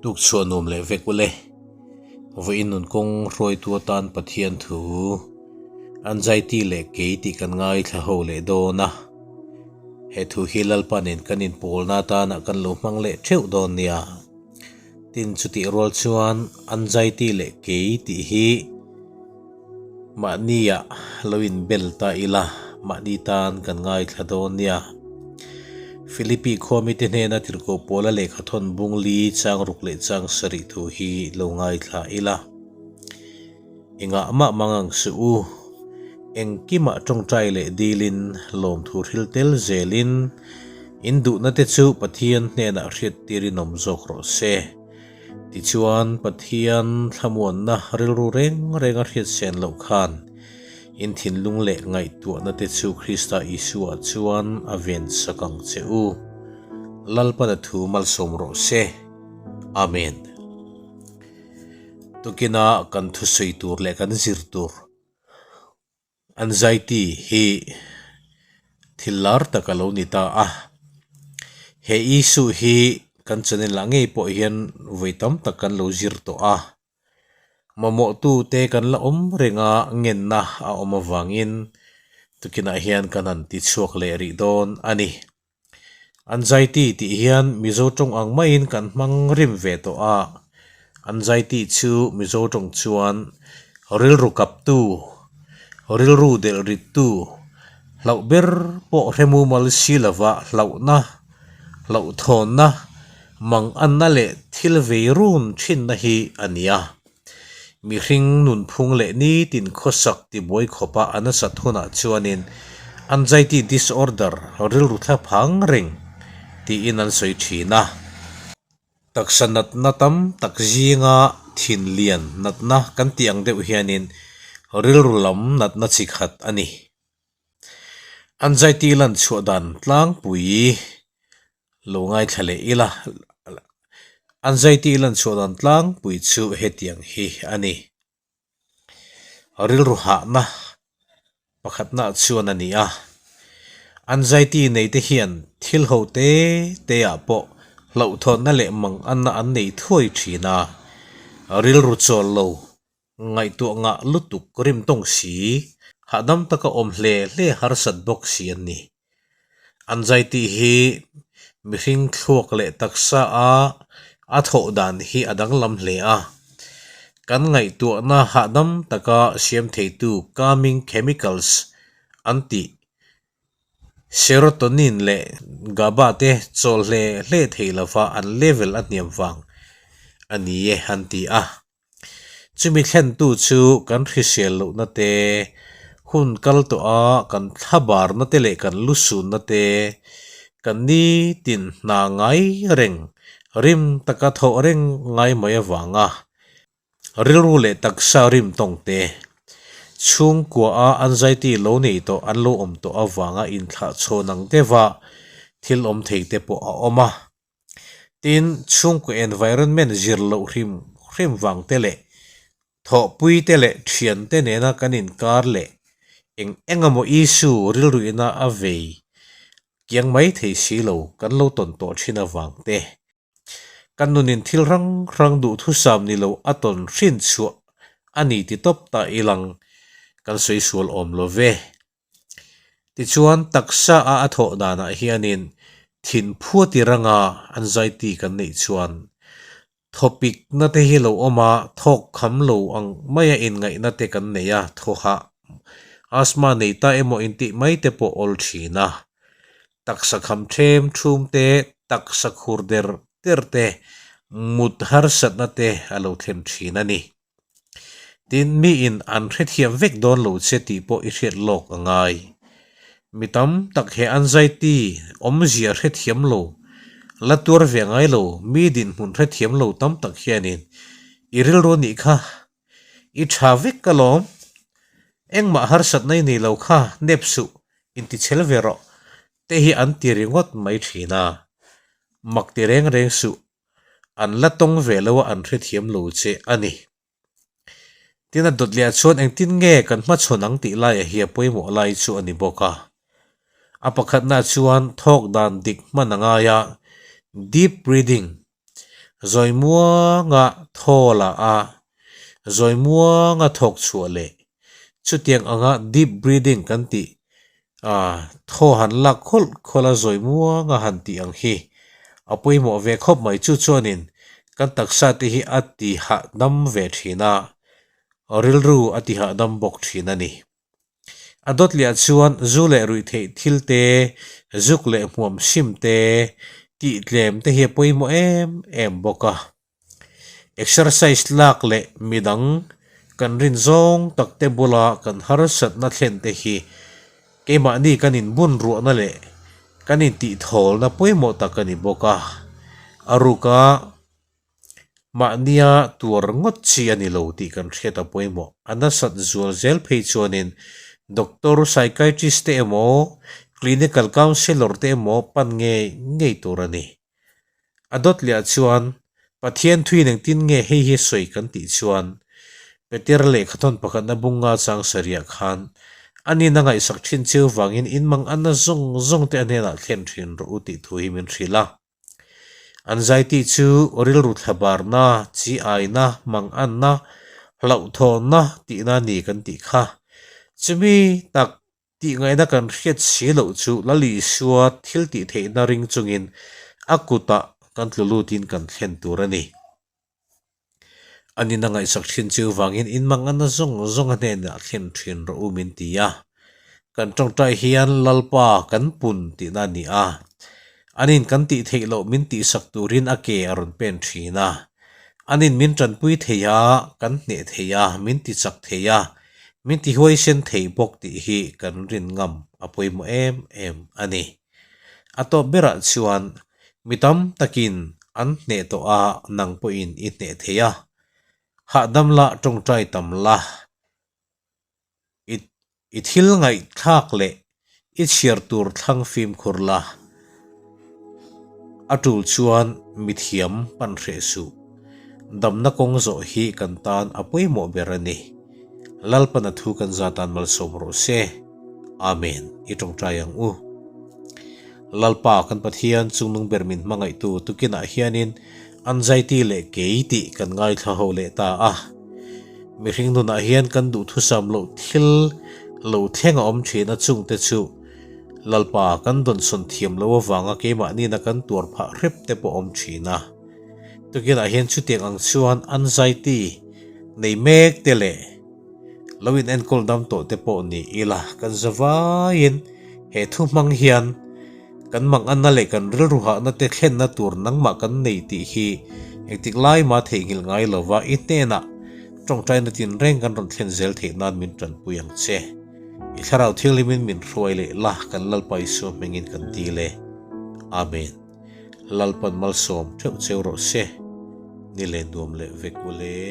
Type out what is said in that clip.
Tuk chhuah nuam leh vek ule. Vawiin nun kawng hruaitu atan Pathian thu anxiety leh kei tih kan ngaithla ho leh dawn a. He thu hi Lalpa nen kan inpawlna atana kan lo hmang leh theuh dawn nia. Tin chutih rual chuan anxiety leh kei tih hi mahnia lo inbel ta ila mahni tan kan ngaithla dawn nia. Philippi khua mite hnena tirhkoh pawla lehkha thawn bung li chang ruk leh chang sarih thu hi lo ngaithla ila. Engah mah mang ang suh u. Engkimah tawngtai leh dilin lawmthu hril tel zelin in duhna te chu Pathian hnenah hriattirin awm zawk rawh se. Tichuan, Pathian thlamuanna rilru reng renga hriatsen loh khan in thinlung leh ngaihtuahna te chu Krista Isua chuan a ven sak ang che u. Lalpana thu malsawm rawh se. Amen. Tukina kan thusawi tur leh kan zir tur anxiety hi thil lar tak a lo ni ta a. He issue hi kan channel ah ngei pawh hian vawi tam tak kan lo zir tawh a. Mamawhtu te kan la awm reng a, ngenna a awm avangin tukinah hian kan han ti chhuak leh rih dawn a ni. Anxiety tih hian Mizo tawng ang maiin kan hmang rim ve tawh a, anxiety chu Mizo tawng chuan rilru kaptu, rilru delh rittu, hlauh ber pawh hre mumal si lova hlauhna, hlauhthawnna, manganna leh thil vei run thinna hi a ni a. Mihring nunphung leh nitin khawsak tibuai khawpa a nasat hunah chuanin anxiety disorder rilru thla phang reng tiin an sawi thin a. Taksa natna tam tak zinga thin lian natna kan tih ang deuh hianin rilru lam natna chi khat a ni. Anxiety lan chhuah dan tlangpui lo ngaithla leh ila, anxiety lan chhuah dan tlangpui chu hetiang hi a ni. Rilru hahna pakhatna chuan a ni a, anxiety nei te hian thil ho te te ah pawh hlauhthawnna leh manganna an nei thuai thin a, rilru chawl lo Ngaihtuah ngah lutuk rim tawng si, hahdam taka awm hle hle harsat bawk si an ni. Anxiety hi mihring thluak leh taksa a a thawh dan hi a danglam hle a. Kan ngaihtuahna hahdam taka siam theitu calming chemicals an tih Serotonin leh GABA te chawl hle hle thei lova an level a hniam vang a ni e an ti a. Chumi thlentu chu kan hrisel lohna te, hun kal tawha kan thlabarna te leh kan lusunna te, kan nitin hna ngai reng, rim taka thawh reng ngai mai avanga rilru leh taksa rim tawng te, chhungkua-a anxiety lo nei tawh an lo awm tawh avanga inthlahchhawn ang deuha thil awm thei te pawh a awm a. Tin, chhungkaw environment zir loh hrim hrim vang te leh thawhpui te leh thian te nena kan inkar leh eng eng emaw issue rilruihna a vei kiang mai thei si lo kan lo tawn tawh thin avang te, kan nunin thil hrang hrang duhthusam ni lo a tawn hrin chhuah a ni ti tawp ta ilang kan sawi sual awm lo ve. Tichuan, taksa a a thawh danah hianin thin phua ti ranga anxiety kan neih chuan thawpikna te hi lo awm a, thawk kham lo ang maia inngaihna te kan nei a, thawhah asthma nei ta emaw intih mai te pawh awl thin a. Taksa kham them thum te, taksa khur der der te, mut harsatna te a lo thlen thin a ni. Tin, miin an hrethiam vek dawn lo che tih pawh i hriat lawk a ngai. Mi tam tak he anxiety awmzia hrethiam lo, la tuar ve ngai lo, mi dinhmun hrethiam lo tam tak hianin i rilru nih kha i tha vek alawm, engmah harsatna i nei lo kha nep suh, intichhel ve rawh te hi an ti ringawt mai thin a, mak ti reng reng suh. An la tawng ve lo a an hrethiam lo che a ni. Tin a dawt leh ah chuan engtin nge kan hmachhawn ang tih lai a hi a pawimawh lai chu a ni bawk a. A pakhatna chuan thawk dan dik hman a ngai a, deep breathing. Zawi muanga thaw la a, zawi muanga thawk chhuah leh chutiang anga deep breathing kan tih a, thaw han lak khawlh khawlh a zawi muanga han tih ang hi a pawimawh ve khawp mai. Chu chuanin kan taksa te hi a ti hahdam ve thin a, rilru a ti hahdam bawk thin a ni. A dawt liah chuan zu leh ruihtheih thil te, zuk leh hmuam hrim te, tih tlem te hi a pawimawh em em bawk a. Exercise lak leh midang kan rin zawng tak te bula kan harsatna thlen te hi keimahni kan inbun ruahna leh kan intihtawlna pawimawh tak a ni bawk a. A ruka Mahnia tuar ngawt chi a ni lo tih kan hriat a pawimawh. A nasat zual zel phei chuanin doctor, psychiatrist te emaw, clinical counsellor te emaw pan ngei ngei tur a ni. A dawt leh ah chuan Pathian thuin engtin nge hei hi sawi kan tih chuan Peter lehkhathawn pakhatna bunga chang sarih khan anin a ngaihsak thin cheu vangin inmang anna zawng zawng te a hnenah thlen thin rawh u tih thu hi min hrilh a. Anxiety chu rilru thlabarna, chi aina, manganna, hlauhthawnna tihna a ni kan tih kha. Chumi tak tihngaihna kan hriat si loh chu Lal Isua thil tih theihna ring chungin a kutah kan tlu lutin kan thlen tur a ni. An in a ngaihsak thin chu vangin in manganna zawng zawng a hnenah thlen thin rawh u min ti a. Kan tawngtai hian Lalpa kan pun tihna a ni a. An in kan tih theih loh min tihsak turin a ke a rawn pen thin a. An in min tanpui thei a, kan hneh thei a, min ti chak thei a, min ti huaisen thei bawk tih hi kan rin ngam a pawimawh em em a ni. A tawp berah chuan Mi tam takin an hneh tawh a, nang pawhin i hneh thei a. Hahdam la, tawngtai tam la. I i thil ngaihthlak leh i chhiar tur thlang fimkhur la. A tul chuan mithiam pan hreh suh. Damna kawng zawh hi kan tan a pawimawh ber a ni. Lalpan a thu kan za tan malsawm rawh se. Amen. I tawngtai ang u. Lalpa kan Pathian chungnung ber min hmangaihtu tukinah hianin anxiety leh kei tih kan ngaithla ho leh ta a. Mihring nunah hian kan duhthusam loh thil lo thleng a awm thin a chungte chu Lalpa kan dawnsawn thiam lo avanga keimahni-na kan tuar phah hrep te pawh awm thin a. Tukinah hian chutiang ang chuan anxiety nei mek te leh lo in enkawl dam tawh te pawh ni ila kan za vaiin he thu hmang hian kan manganna leh kan rilru hahna te thlenna tur nangmah kan nei tih hi engtik lai mah theihnghilh ngai lova i hnenah tawngtaina tinreng kan rawn thlen zel theih nan min tanpui ang che. I thlarau thianghlimin min hruai leh la kan Lalpa Isua hmingin kan dil e. Amen. Lalpan malsawm theuh cheu rawh se. Ni leh nuam leh vek ule.